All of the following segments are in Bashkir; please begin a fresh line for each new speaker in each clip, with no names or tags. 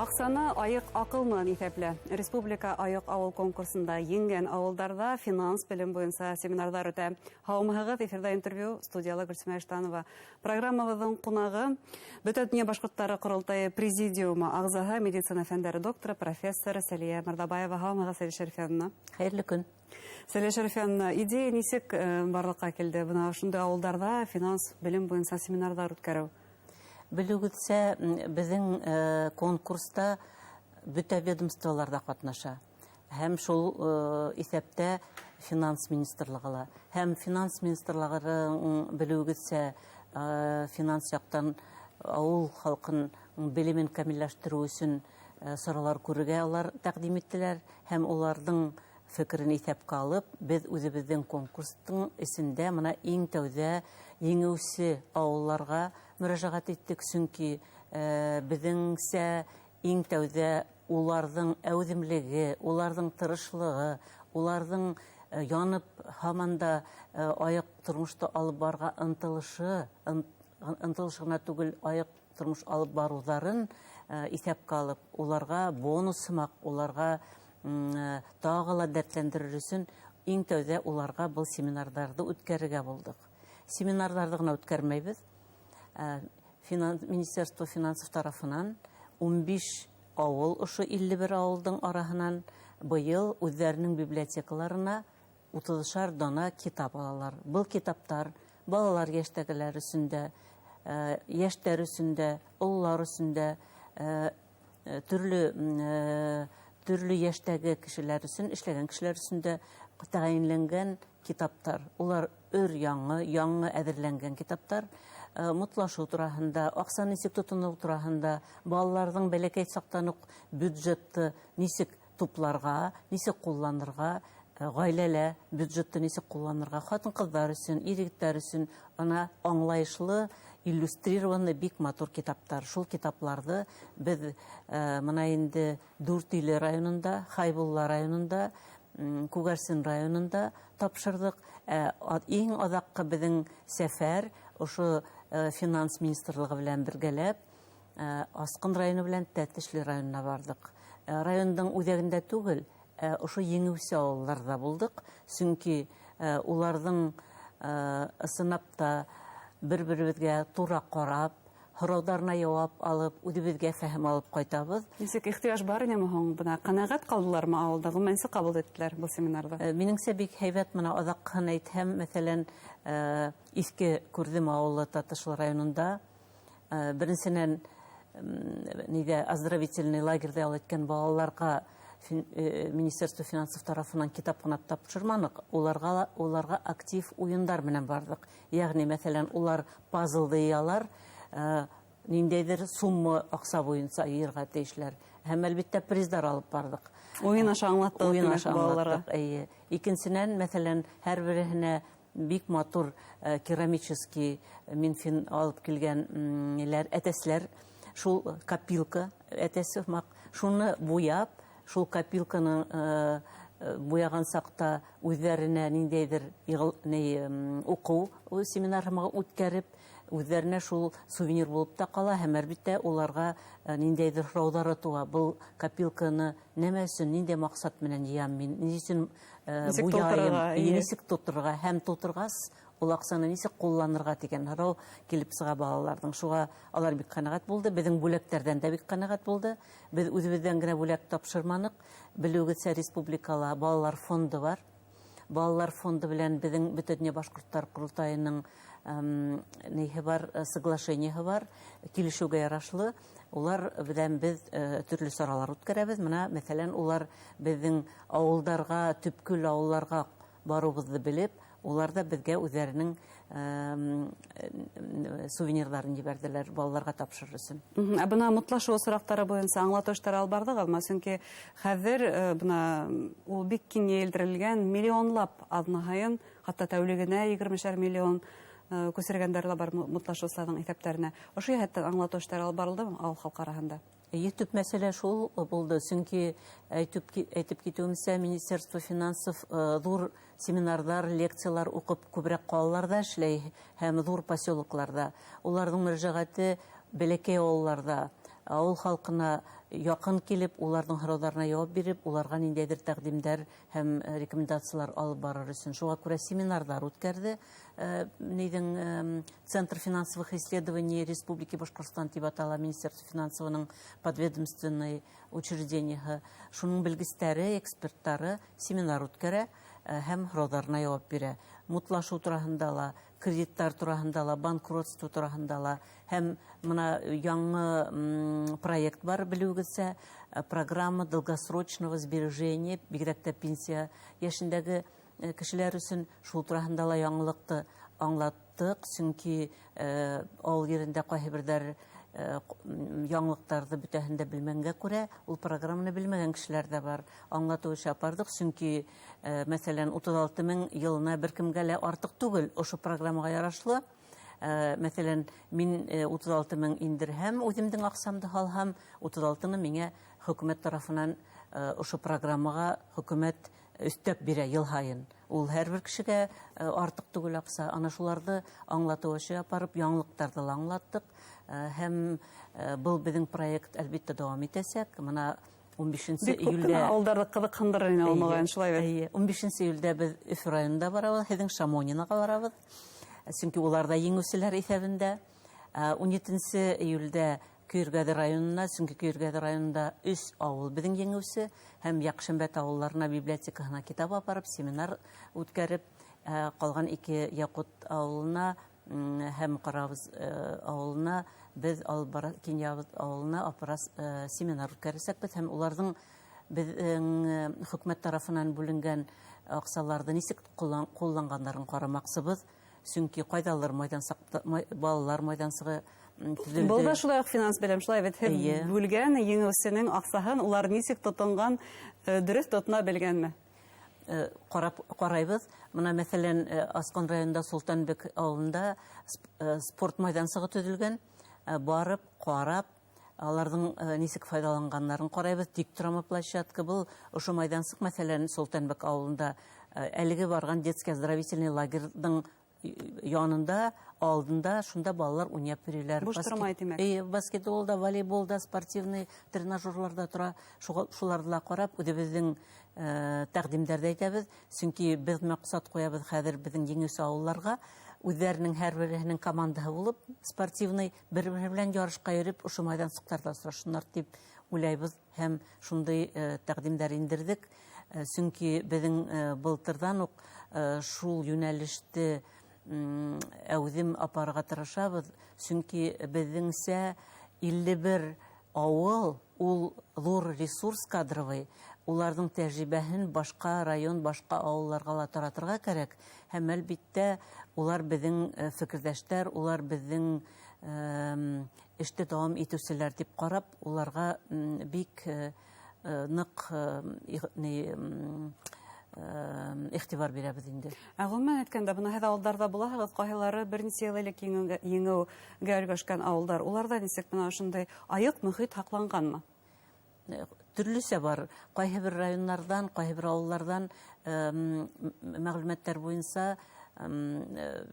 Аҡсаны айыҡ аҡыл менән иҫәплә. Республика айыҡ ауыл конкурсында еңгән ауылдарҙа финанс белем буйынса семинарҙар үтә. Һаумыһығыҙ, эфирҙа интервью, студияла Гөлсимә Иштанова. Программабыҙҙың ҡунағы Бөтә донъя башҡорттары ҡоролтайы президиумы ағзаһы, медицина фәндәре докторы, профессор Сәлиә Мырҙабаева. Һаумыһығыҙ, Сәлиә Шәрифяновна.
Хәйерле көн.
Сәлиә Шәрифяновна, идея нисек барлыҡҡа килде? Бына ошондай ауылдарҙа финанс белем буйынса семинарҙар үткәреү.
Белеүегеҙсә, беҙҙең конкурста бөтә ведомстволар ҙа ҡатнаша. Һәм шул иҫәптә финанс министрлығы ла. Һәм финанс министрлығы, белеүегеҙсә, финанс яҡтан ауыл халҡын белемен камилләштереү өсөн саралар күрергә улар тәҡдим иттеләр. Һәм уларҙың фекерен иҫәпкә алып, беҙ үҙебеҙҙең конкурстың эсендә бына иң тәүҙә еңеүсе ауылларға мөрәжәғәт иттек, сөнки беҙҙеңсә иң тәүҙә уларҙың әүҙемлеге, уларҙың тырышлығы, уларҙың янып һаман да айыҡ тормошто алып барға ынтылышы, ынтылышы ғына түгел, айыҡ тормош алып барыуҙарын иҫәпкә алып, уларға бонус һымаҡ, уларға тағы ла дәртләндерер өсөн иң тәүҙә уларға был семинарҙарҙы үткәрергә булдыҡ. Семинарҙарҙы ғына үткәрмәйбеҙ. Министерство финансов тарафынан 15 ауыл, ошо 51 ауылдың араһынан быйыл үҙҙәренең библиотекаларына утыҙышар дана китап алалар. Был китаптар балалар йәштәгеләр өсөн дә, йәштәр өсөн дә, ололар өсөн дә, төрлө йәштәге кешеләр өсөн, эшләгән кешеләр өсөн дә тәғәйенләнгән китаптар. Улар өр яңы, яңы әҙерләнгән китаптар. Мутлашыу тураһында, аҡса нисек тотоноу тураһында, балаларҙың бәләкәй саҡтан уҡ бюджетты нисек тупларға, нисек ҡулланырға, ғаиләлә бюджетты нисек ҡулланырға, ҡатын-ҡыҙҙар өсөн, ир-егеттәр өсөн ана аңлайышлы, иллюстрированный бик матур китаптар. Шул китапларҙы беҙ бына инде Дүртөйлө районында, Хайбулла районында, Күгәрсен районында тапшырҙыҡ. Иң аҙаҡҡы беҙҙең сәфәр ошо финанс министрлығы белән бергәләп, Асҡын районы белән Тәтешле районына барҙыҡ. Райондың үҙәгендә түгел, ошо еңеүсе ауылдарҙа булдыҡ, сөнки уларҙың ысынлап та бер-беребеҙгә тура ҡарап, һорауҙарына яуап алып, үҙебеҙгә фәһем алып ҡайтабыҙ.
Нисек ихтыяж бар инеме һуң? Бына ҡәнәғәт ҡалдылармы ауылда? Ғөмүмән, нисек ҡабул иттеләр был семинарҙы?
Минеңсә, бик һәйбәт. Бына аҙаҡҡыһын әйтһәм, мәҫәлән, Иҫке Күрҙем ауылы Татышлы районында, беренсенән, ниҙә оздоровительный лагерҙа ял иткән балаларға Министерство финансов тарафынан китап ҡына тапшырманыҡ, уларға актив уйындар менән барҙыҡ. Йәғни, мәҫәлән, улар пазлды йыялар, ниндәйҙер сумма аҡса буйынса йыйырға тейешләр. Һәм әлбиттә приздар алып барҙыҡ.
Уйын аша аңлаттыҡ,
Уйын
тимәк,
аша
балаларға.
аңлаттыҡ, эйе. Икенсенән, мәҫәлән, һәр береһенә бик матур керамический Минфин алып килгән, ниләр, әтәсләр, шул копилка әтәсе һымаҡ, шуны буяп, шул копилканы буяған саҡта үҙҙәренә ниндәйҙер уҡыу семинар һымаҡ үткәреп, үҙҙәренә шул сувенир булып та ҡала, һәм әлбиттә уларға ниндәйҙер һорауҙары тыуа. Был копилканы нәмә өсөн, ниндәй маҡсат менән йыям мин, ни өсөн
Нисек
буяйым,
тултырырға, эйе.
нисек тултырырға, һәм тултырғас ул аҡсаны нисек ҡулланырға тигән һорау килеп сыға балаларҙың. Шуға алар бик ҡәнәғәт булды, беҙҙең бүләктәрҙән дә бик ҡәнәғәт булды. Беҙ үҙебеҙҙән генә бүләк тапшырманыҡ. Белеүегеҙсә, республикала балалар фонды бар. Балалар фонды белән беҙҙең Бөтә донъя башҡорттар ҡоролтайының ниһе бар, соглашениеһы бар, килешеүгә ярашлы. Улар белән беҙ төрлө саралар үткәрәбеҙ. Бына, мәҫәлән, улар беҙҙең ауылдарға, төпкөл ауылдарға барыуыбыҙҙы белеп, улар ҙа беҙгә үҙҙәренең сувенирҙарын ебәрҙеләр балаларға тапшырыр өсөн.
Ә бына мутлашыу осраҡтары буйынса аңлатыу эштәре алып барҙығыҙмы? Сөнки хәҙер бына ул бик киң йәйелдерелгән, миллионлап аҙна һайын, хатта тәүлегенә егермешәр миллион күсергәндәр лә бар мутлашыусыларҙың иҫәптәренә. Ошо йәһәттән аңлатыу эштәре алып барылдымы ауыл халҡы араһында?
Эйе, төп мәсьәлә шул булды, сөнки әйтеп китеүемсә, Министерство финансов ҙур семинарҙар, лекциялар уҡып күберәк ҡалаларҙа эшләй һәм ҙур поселокларҙа. Уларҙың мөрәжәғәте бәләкәй ауылларҙа, ауыл халҡына яҡын килеп, уларҙың һорауҙарына яуап биреп, уларға ниндәйҙер тәҡдимдәр һәм рекомендациялар алып барыр өсөн. Шуға күрә семинарҙар үткәрҙе. Нейҙең Центр финансовых исследований Республики Башҡортостан тип атала, Министерство финансовының подведомственный учреждениеһы. Шуның белгестәре, эксперттары семинар үткәрә һәм һорауҙарына яуап бирә. Мутлашыу тураһында ла, кредиттар тураһында ла, банкротство тураһында ла, һәм мына яңы проект бар, белеүегеҙсә, программа долгосрочного сбережения, бигерәк тә пенсия йәшендәге кешеләр өсөн, шул тураһында ла яңылыҡты аңлаттыҡ, сөнки ауыл ерендә ҡайһы берҙәр яңылыҡтарҙы бөтәһен дә белмәгәнгә күрә, ул программаны белмәгән кешеләр ҙә бар. Аңлатыу эше апарҙыҡ, сөнки, мәҫәлән, 36 мең йылына бер кемгә лә артыҡ түгел ошо программаға ярашлы. Мәҫәлән, мин 36 мең индерһәм, үҙемдең аҡсамды һалһам, 36-ны миңә хөкүмәт тарафынан ошо программаға хөкүмәт өҫтәп бирә йыл һайын. Ул һәр бер кешегә артыҡ түгел аҡса. Ана шуларҙы аңлатыу эше апарып, яңылыҡтарҙы ла аңлаттыҡ. Һәм был беҙҙең проект әлбиттә дауам итәсәк. Мына 15 июлдә
ауылдарҙы ҡыҙыҡһындырыр ине ул, моғайын, шулай бит?
Эйе, 15 июлдә беҙ Өфө районында барабыҙ, һеҙҙең Шамонинаға барабыҙ. Сөнки улар ҙа еңеүселәр иҫәбендә. 17 июлдә Көйөргәҙе районына, сөнки Көйөргәҙе районында 3 ауыл беҙҙең еңеүсе, һәм Яҡшембәт ауылларына библиотекаһына китап апарып, семинар үткәреп, ҡалған 2 Яҡут ауылына һәм Ҡарабыҙ ауылына беҙ алып бара, Кинйабыҙ ауылына апара семинар үткәрәсәкбеҙ, һәм уларҙың беҙҙең хөкүмәт тарафынан бүленгән аҡсаларҙы нисек ҡулланғандарын ҡарамаҡсыбыҙ. Сөнки ҡайҙалыр балалар майҙансығы төҙөлдө.
Был да шулай уҡ финанс белем, шулай бит? Һеҙ бүлгән еңеүсенең аҡсаһын улар нисек тотонған, дөрөҫ тотона белгәнме?
Ҡарайбыҙ. Мына, мәҫәлән, Асҡан районында Солтанбек ауылында спорт майҙансығы төҙөлгән. Барып, ҡарап, аларҙың нисек файҙаланғандарын ҡарайбыҙ. Тик торама площадка был. Ошо майҙансыҡ, мәҫәлән, Солтанбек ауылында, әлеге барған детский оздоровительный лагерҙың янында, алдында, шунда балалар уйнап йөрөйләр.
Буш тормай, тимәк.
Баскетбол да, волейбол да, спортивный тренажерлар да тора. Шуларҙы ла ҡарап, үҙебеҙҙең тәҡдимдәрҙе әйтәбеҙ. Сөнки беҙ маҡсат ҡуябыҙ хәҙер беҙҙең еңеүсе ауылларға. Үҙҙәренең һәр береһенең командаһы булып, спортивный бер-береһе белән ярышҡа йөрөп, ошо майҙансыҡтарҙа осрашһындар тип уйлайбыҙ һәм шундай тәҡдимдәр индерҙек. Сөнки беҙҙең былтырҙан уҡ шул йүнәлеште әүҙем апарырға тырышабыҙ. Сөнки беҙҙеңсә 51 ауыл ул ҙур ресурс кадровый. Уларҙың тәжрибәһен башҡа район, башҡа ауылларға ла таратырға кәрәк. Һәм әлбиттә улар беҙҙең фекерҙәштәр, улар беҙҙең эште дауам итеүселәр тип ҡарап, уларға бик ныҡ иғтибар бирәбеҙ инде.
Ә ғөмүмән әйткәндә, бына һеҙ ауылдарҙа булаһығыҙ, ҡайһылары бер нисә йыл элек еңеүгә өлгәшкән ауылдар, уларҙа нисек бына ошондай айыҡ мөхит һаҡланғанмы?
Төрлөсә бар. Ҡайһы бер районнарҙан, ҡайһы бер ауылларҙан мәғлүмәттәр буйынса,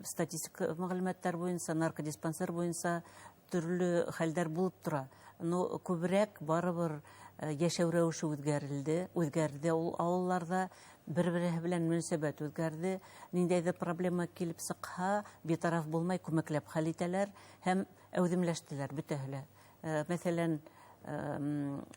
статистик мәғлүмәттәр буйынса, наркодиспансер буйынса төрлө хәлдәр булып тора. Но күберәк барыбер йәшәү рәүеше үҙгәрҙе ул ауылларҙа, бер-береһе белән мөнәсәбәт үҙгәрҙе. Ниндәйҙер проблема килеп сыҡһа, битараф булмай күмәкләп хәл итәләр һәм әүҙемләштеләр бөтәһе лә. Мәҫәлән,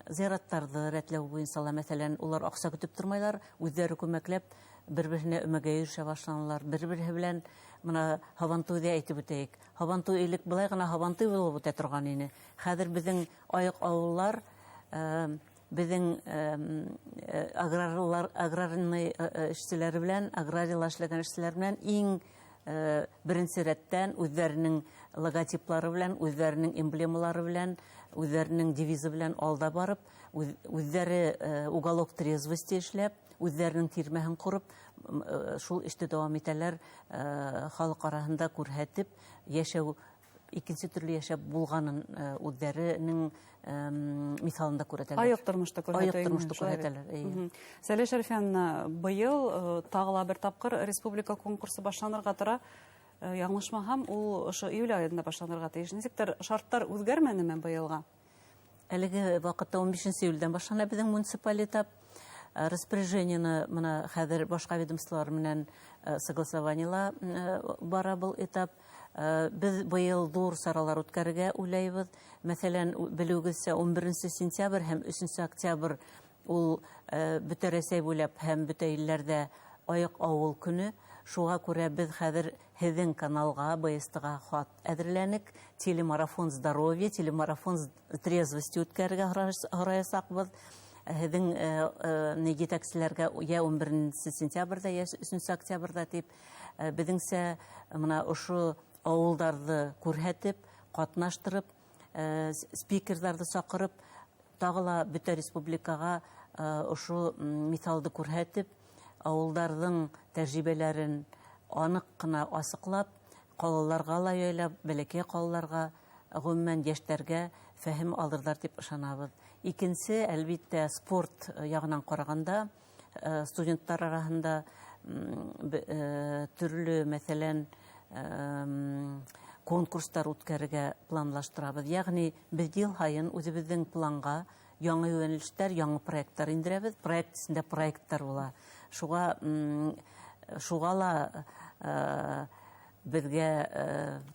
зираттарҙы рәтләү буйынса ла, мәҫәлән, улар аҡса көтөп тормайлар, үҙҙәре күмәкләп бер-береһенә өмәгә йөрөшә башланылар. Бер-береһе белән мына Һабантуйҙы әйтеп үтәйек. Һабантуй элек былай ғына Һабантуй булып үтә торған ине. Хәҙер беҙҙең айыҡ ауыллар, беҙҙең аграрный эшселәре белән, аграрийлар эшләгән эшселәр белән иң беренсе рәттән үҙҙәренең логотиплары белән, үҙҙәренең эмблемалары белән, үҙҙәренең девизы белән алда барып, үҙҙәре уголок трезвости эшләп, үҙҙәренең тирмәһен ҡороп, шул эште дауам итәләр, халыҡ араһында күрһәтеп, йәшәү, икенсе төрлө йәшәп булғанын үҙҙәренең миҫалында күрһәтәләр.
Айыҡ тормошто күрһәтә
Айыҡ
инде,
тормошто
шулай бит?
күрһәтәләр, эйе.
Сәлиә Шәрифйәновна, быйыл тағы ла бер тапҡыр республика конкурсы башланырға тора. Яңылышмаһам, ул ошо июль айында башланырға тейеш. Нисектер шарттар үҙгәрмәнеме быйылға?
Әлеге ваҡытта 15 июлдән башлана беҙҙең муниципаль этап. Распоряжениены мына хәҙер башҡа ведомстволар менән согласованиела бара был этап. Беҙ быйыл ҙур саралар үткәрергә уйлайбыҙ. Мәҫәлән, белеүегеҙсә, 11 сентябрь һәм 3 октябрь ул бөтә Рәсәй буйлап һәм бөтә илләрҙә айыҡ ауыл көнө. Шуға күрә беҙ хәҙер һеҙҙең каналға, БСТ-ға хат әҙерләнек. Телемарафон здоровья, телемарафон трезвости үткәрергә һораясаҡбыҙ. Һеҙҙең етәкселәргә йә 11 сентябрҙә, йә 3 октябрҙә тип, беҙҙеңсә мына ошо ауылдарҙы күрһәтеп, ҡатнаштырып, спикерҙарҙы саҡырып, тағы ла бөтә республикаға ошо миҫалды күрһәтеп, ауылдарҙың тәжрибәләрен аныҡ ҡына асыҡлап, ҡалаларға ла яйлап, бәләкәй ҡалаларға, ғөмүмән йәштәргә фәһем алырҙар тип ышанабыҙ. Икенсе, әлбиттә, спорт яғынан ҡарағанда, студенттар араһында төрлө, мәҫәлән, конкурстар үткәрергә планлаштырабыҙ. Йәғни беҙ йыл һайын үҙебеҙҙең планға яңы йүнәлештәр, яңы проекттар индерәбеҙ. Проект эсендә проекттар була. Шуға ла беҙгә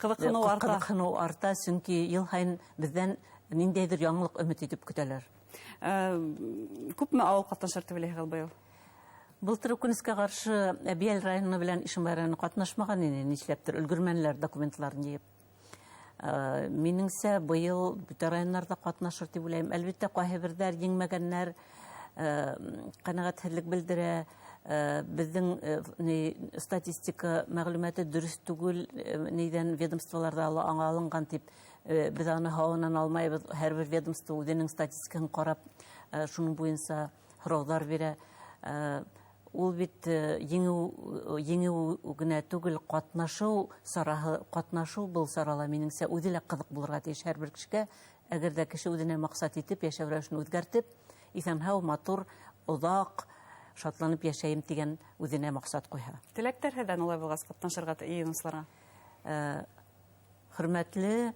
ҡыҙыҡһыныу арта.
Ҡыҙыҡһыныу арта, сөнки йыл һайын беҙҙән ниндәйҙер яңылыҡ өмөт итеп көтәләр.
Күпме ауыл ҡатнашыр тип уйлайһығыҙ быйыл?
Былтыр үкенескә ҡаршы Әбйәлил районы белән Ишембай районы ҡатнашмаған ине, нишләптер өлгөрмәнеләр документларын йыйып. Минеңсә, быйыл бөтә районнарҙа ҡатнашыр тип уйлайым. Әлбиттә, ҡайһы берҙәр еңмәгәннәр, ҡәнәғәтһеҙлек белдерә. Беҙҙең статистика мәғлүмәте дөрөҫ түгел, нейҙән ведомстволарҙа аңа алынған тип, беҙ аны һауанан алмайбыҙ. Һәр бер ведомство үҙенең статистикаһын ҡарап, шуның буйынса һорауҙар бирә. Ул бит еңеү генә түгел, ҡатнашыу сараһы, ҡатнашыу был сарала минеңсә үҙе лә ҡыҙыҡ булырға тейеш һәр бер кешегә. Әгәр ҙә кеше үҙенә маҡсат итеп, йәшәү рәүешен үҙгәртеп, иҫән-һау, матур, оҙаҡ, шатланып йәшәйем тигән үҙенә маҡсат ҡуйһа.
Теләктәр һеҙҙән улай булғас ҡатнашырға йыйыныусыларға?
Хөрмәтле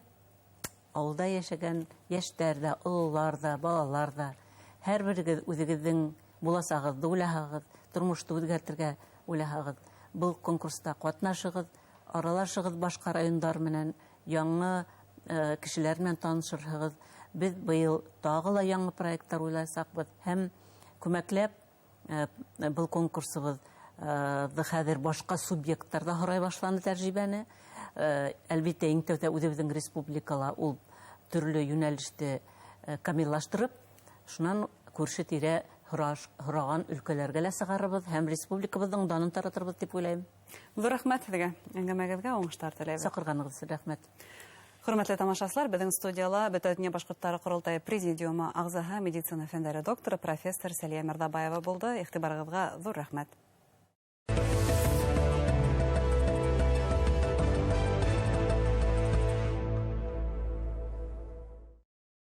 ауылда йәшәгән йәштәр ҙә, ололар ҙа, балалар ҙа, һәр берегеҙ үҙегеҙҙең буласағыҙҙы уйлаһағыҙ, тормошто үҙгәртергә уйлаһағыҙ, был конкурста ҡатнашығыҙ, аралашығыҙ башҡа райондар менән, яңы кешеләр менән танышырһығыҙ. Беҙ быйыл тағы ла яңы проекттар уйласаҡбыҙ һәм күмәкләп был конкурсыбыҙ хәҙер башҡа субъекттар ҙа һорай башланы тәжрибәне. Әлбиттә, иң тәүҙә үҙебеҙҙең республикала ул төрлө йүнәлеште камиллаштырып, шунан күрше-тирә һораған өлкәләргә лә сығарырбыҙ һәм республикабыҙҙың данын таратырбыҙ тип уйлайым.
Ҙур рәхмәт һеҙгә, әңгәмәгеҙгә уңыштар теләйбеҙ.
Саҡырғанығыҙ өсөн рәхмәт.
Хөрмәтле тамашасылар, беҙҙең студияла Бөтә донъя башҡорттары ҡоролтайы президиумы ағзаһы, медицина фәндәре докторы, профессор Сәлиә Мырҙабаева булды. Иғтибарығыҙға ҙур рәхмәт.